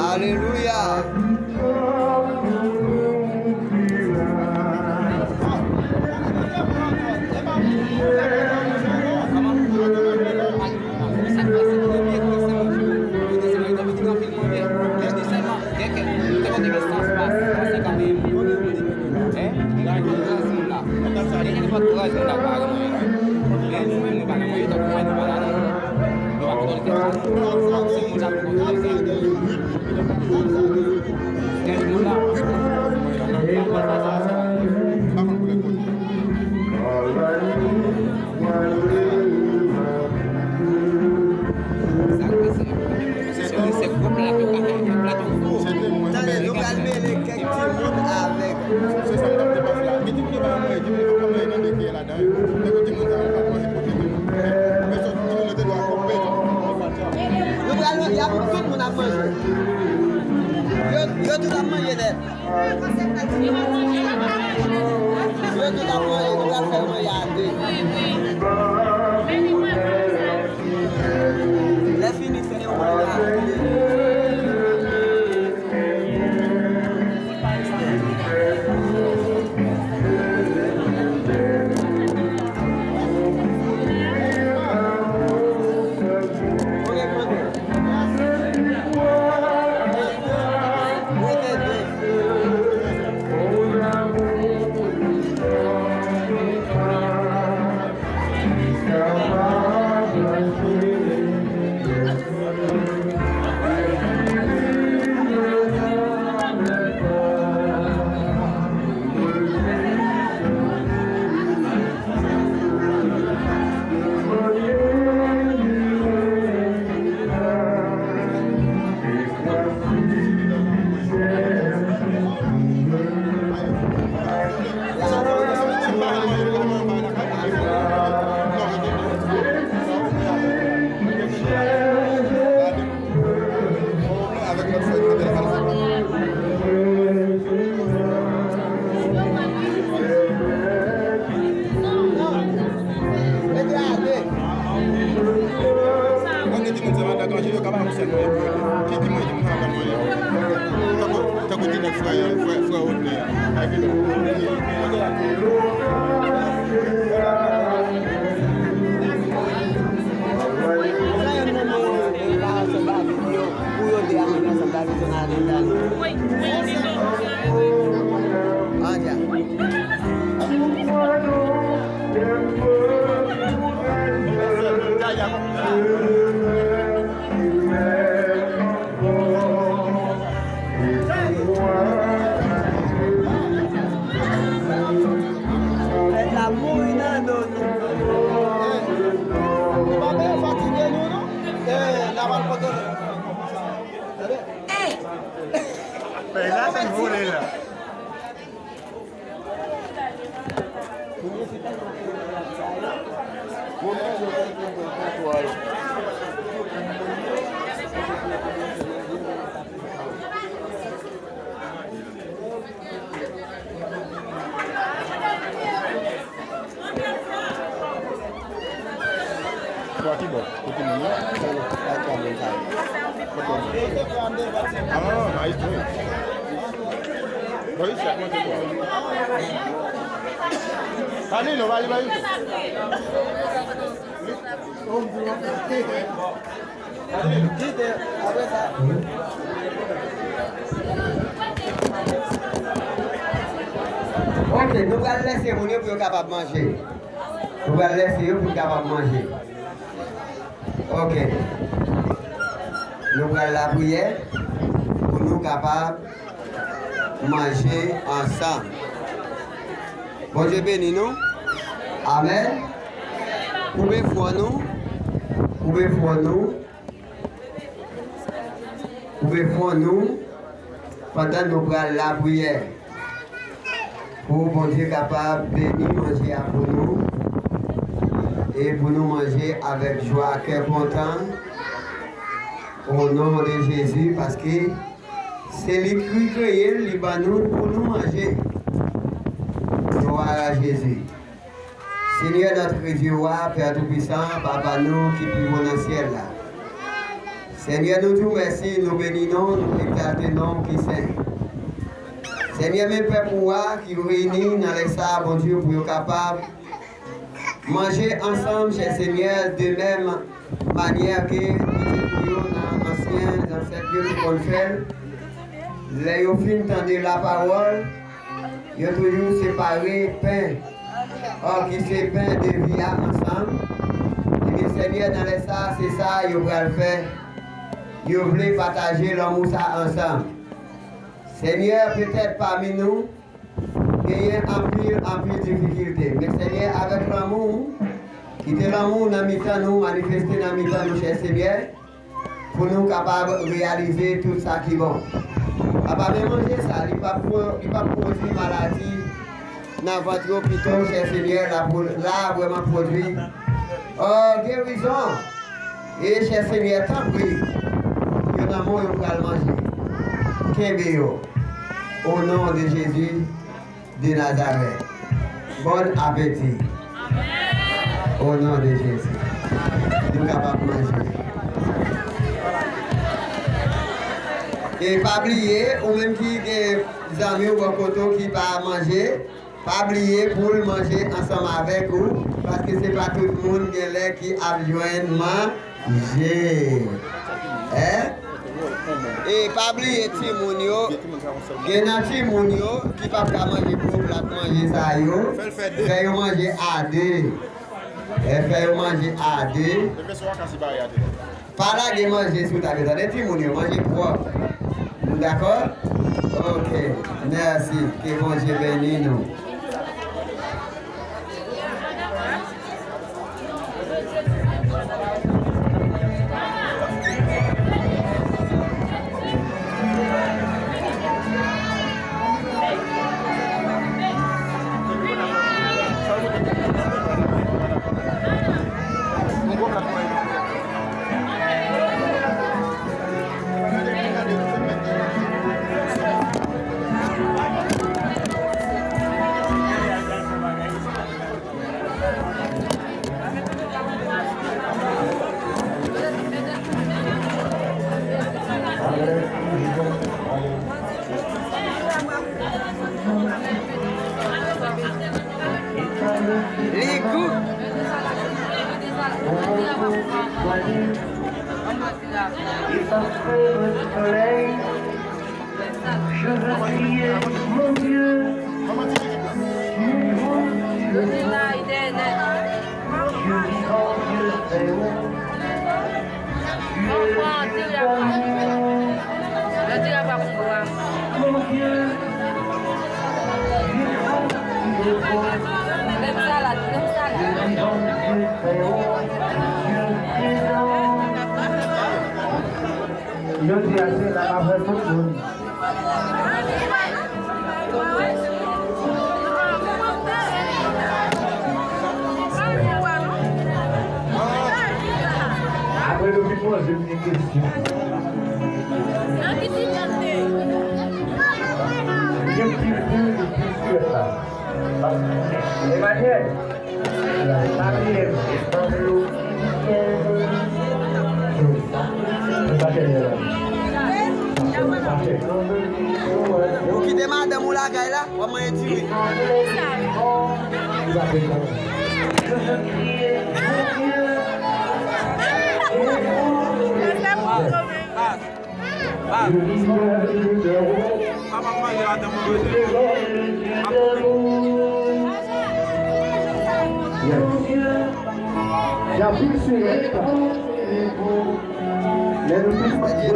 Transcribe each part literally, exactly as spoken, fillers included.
Alelouya. Tande, nou pral mele kèk timoun avèk. Nou pral manje, ap tout moun ap manje. Yo, yo tout ap manje nèt. Yo tout ap manje, nou pral fè manje a de. Lè fini fè yo manje a de. Mwen gen timoun sa madan kanje, yo ka ba m sèl mwen epi yo. Ki, ki mwen, ki mwen sa madan mwen? Tankou, tankou ti nèg frè, frè, frè Rodney a. Ay, ki Pou yo de a met ansanm, David Jonathan Daniel. An dya. Fèt la mouri nan do nou. Li pa bezwen fatige nou, non. Eh, n a pral pote. Tande. Fèy la fin vole la. Bò ki bò? Kote moun nan? Sa yo, sa yo, sa yo. Kote moun? Ah, Ayiti, wi. Bò isi a manje bò. Ani, nou va li ba isi. Ok, nou pral lèse moun yo pou yo kapab manje. Nou pral lèse yo pou yo kapab manje. Ok. Nou pral lapriyè pou nou kapab manje ansanm. Bondye beni nou. Amèn. Koupe fwon nou. Koupe fwon nou. Koupe fwon nou. Pandan nou pral lapriyè. Pou Bondye kapab beni manje a pou nou. E pou nou manje avèk jwa, kè kontan, o non de Jezi, paske se li ki kreye l, li ban nou l pou nou manje. Glwa a Jezi. Senyè, notre Dieu, wa, Pè Toupisan, Papa nou ki pi wo nan syèl la. Senyè, nou di w mèsi, nou beni non w, nou egzalte non w ki sen. Senyè, men pèp ou a ki reyini nan lè sa a, Bondye, pou yo kapab manje ansanm, chè Senyè, de menm manyè ke pitit ou yo nan ansyen zansèt yo te konn fè l. Lè yo fin tande lapawòl, yo toujou separe pen, ò, ki se pen de vi a ansanm. Ebyen, Senyè, nan lè sa a, se sa yo pral fè. Yo vle pataje lanmou sa ansanm. Senyè, petèt pami nou, genyen anpil, anpil difikilte. Men, Senyè, avèk lanmou ou, kite lanmou ou nan mitan nou, manifeste nan mitan nou, chè Senyè, pou nou kapab reyalize tout sa ki bon. Papa, men manje sa, li p ap pwo-, li p ap pwodui maladi nan vant yo, pito, chè Senyè, la pou, la vrèman pwodui, ò, gerizon. E chè Senyè, tanpri, yo nan men w yo pral manje. Kenbe yo. O non de Jezi de Nazarèt. Bon apeti. O non de Jezi. Nou kapab manje. E pa bliye, ou menm ki gen zanmi w bò kote w ki pa manje, pa bliye pou l manje ansanm avèk ou, paske se pa tout moun gen lè ki ap jwenn manje. Hein? E pa bliye timoun yo, gen nan timoun yo ki p ap ka manje gwo plat manje sa yo, fè yo manje a de. E fè yo manje a de. Pa lage manje sou tab yo, tande timoun yo, manje pwòp. Nou dakò? Ok, mèsi. Ke Bondye beni nou. Li gou. Jodi a se la m ap wè tout moun. Apre nou fin manje, m gen kesyon. Gen pil, pil, pil sirèt la. Emmanuel. Ou kite madanm ou lakay la, w ap manje diri. Baz. Sa m ap manje ladan mwen manje. Ap koupe. Yes. Y a pil sirèt. Lè nou fin manje.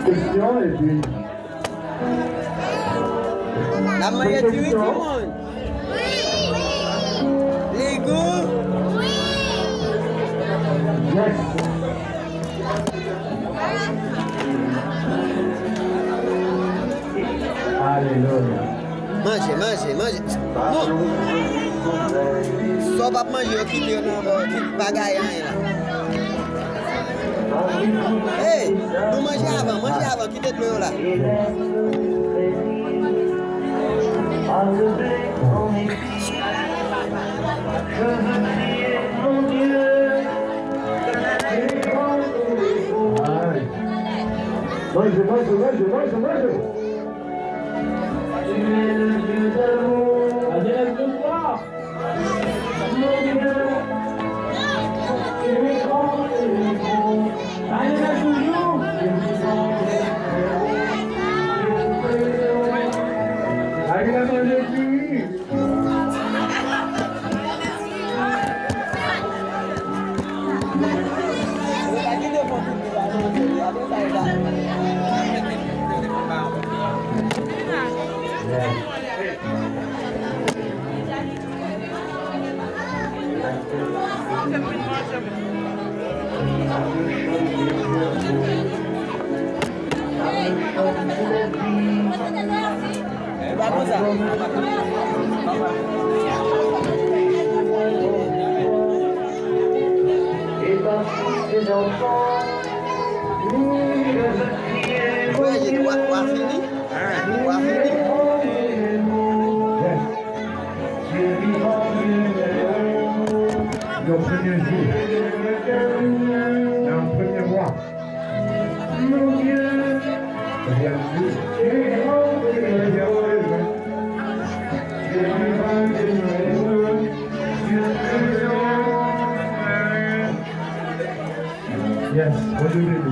Kesyon epi N ap manje diri, timoun. Li gou. Yes. Ah, Manje, manje, manje. Non. Sa w p ap manje, yo kite yo nan bò, ki pa gaye anyen la. Hey, nou manje avan, manje avan, kite dlo yo la. Manje, manje, manje, manje, manje. Wa, wa fini? Wa fini? Yon premye jou, nan premye mwa. Yes, Bondye beni.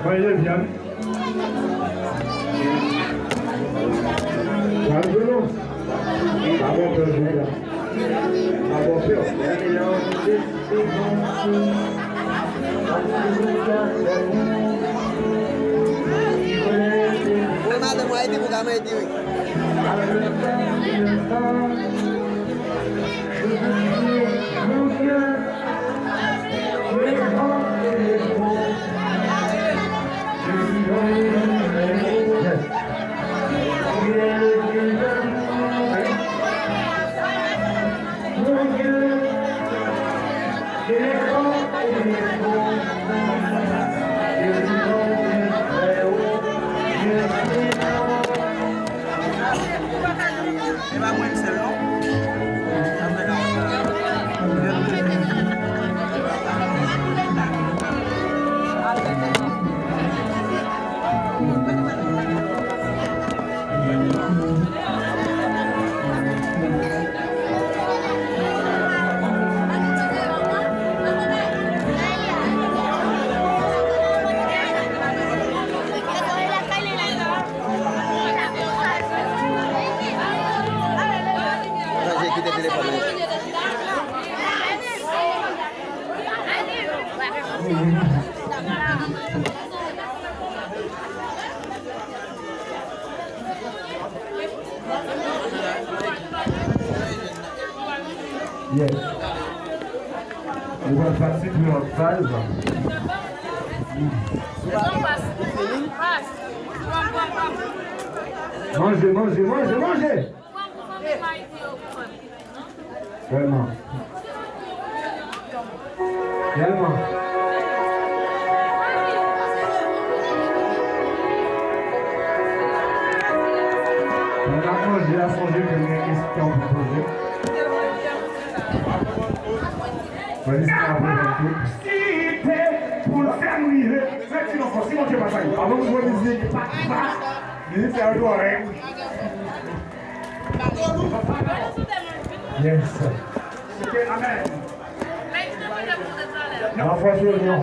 Manje vyann. Pral dolo. Pa bon pè jodi a. Pa bon pè. Mwen madanm mwen ede pou ka mwen ede wi. E pa mwen m sèl non. Ranje, kite telefòn nan. Yes. Nou pral patisipe yon lòt faz. Manje, manje, manje, manje. Vrèman. Vrèman. Pandan n ap manje a, sonje ke m gen kesyon pou poze. Mwen jis ap prezante. Site pou l fè m rive. Mèsi non fò, si Bondye pa sa yo. Avan m jwe mizik, pa, pa, mizik sa yo twò rèd. Yes. Amen. Nan fòs yo non.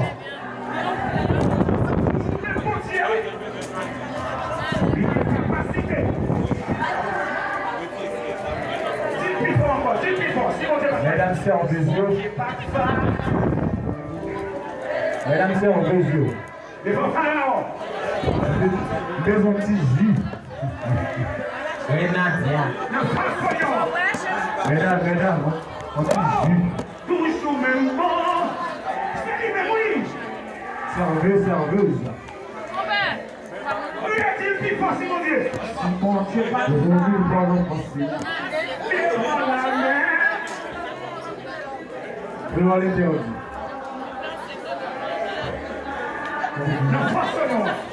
Li gen kapasite. Di l pi fò ankò, di l pi fò. Si Bondye pa sa. Medam, sè, on bezwen. Medam, sè, on bezwen. Devan Farawon. M bezwen ti ji. Renadia. Medam, medam, on ti ji. Toujou menm bon. Se li menm, wi. Serveuse, serveuse. Priye di l pi fò, si Bondye. Si Bondye pa di l, pa nan pase. Kreyòl entèdi. Nan pase non.